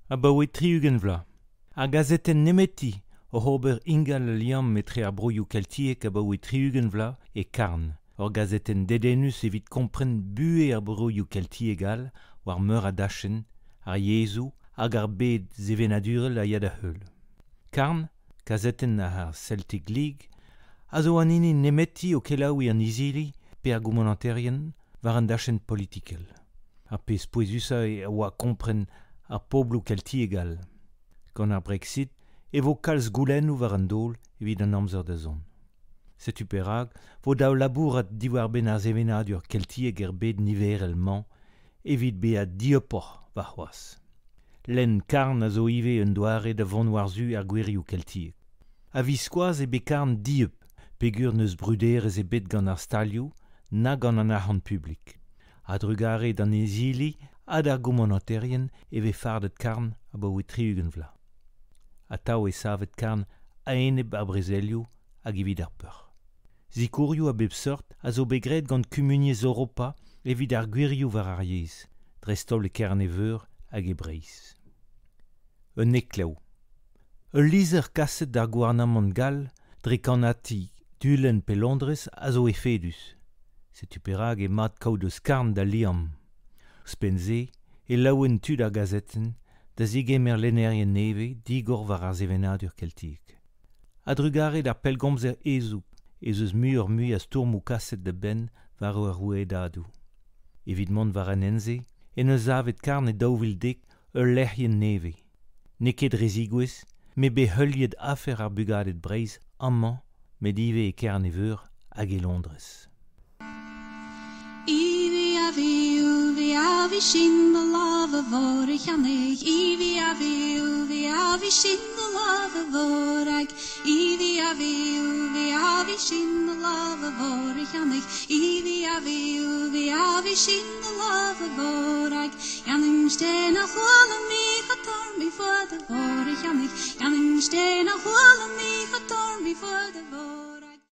Abaoe 60 vloaz. Ar gazetenn nemeti oc'h ober ingal al liamm etre ar broioù keltiek abaoe 60 vloaz eo Karn, ur gazetenn dedennus evit kompren buhez ar broioù keltiek all war meur a dachenn, ar yezhoù hag ar bed sevenadurel a ya da heul. Karn, kazetenn ar Celtic League, a zo an hini nemeti o kelaouiñ an izili pe ar goumananterien war an dachenn politikel. Ar pezh pouezusañ e oa kompren ar pobloù keltiek all. Gant ar Brexit e vo kalz goulennoù war an daol evit an amzer da zont. Setu perak vo dav labourat diwar-benn ar sevenadur keltiek er bed niverel-mañ evit bezañ dieupoc'h warc'hoazh. Lenn Karn a zo ivez un doare da vont war-zu ar gwirioù keltiek. A-viskoazh eo bet Karn dieub peogwir n'eus bruderezh ebet gant ar stalioù na gant an arc'hant publik. A-drugarez d'an izili ha d'ar goumananterien e vez fardet Karn abaoe 60 vloaz. Atav eo savet Karn a-enep ar brezelioù hag evit ar peoc'h. Sikourioù a bep seurt a zo bet graet gant Kumuniezh Europa evit ar gwirioù war ar yezh, dreist-holl e Kerne-Veur hag e Breizh. Un heklev. Ul lizher kaset d'ar gouarnamant gall dre kannati Dulenn pe Londrez a zo efedus. Setu perak eo mat kaout eus Karn da liamm. Ouzhpenn-se e laouen tud ar gazetenn da zegemer lennerien nevez digor war ar sevenadur keltiek. A-drugarez d'ar pellgomzer hezoug ez eus muioc'h-mui a stourmoù kaset da benn war ar rouedadoù. Evit mont war an hent-se en deus savet Karn e 2010 ul lec'hienn nevez. N'eo ket dre zigouezh m'eo bet heuliet afer ar Bugaded Breizh amañ met ivez e Kerne-Veur hag e Londrez.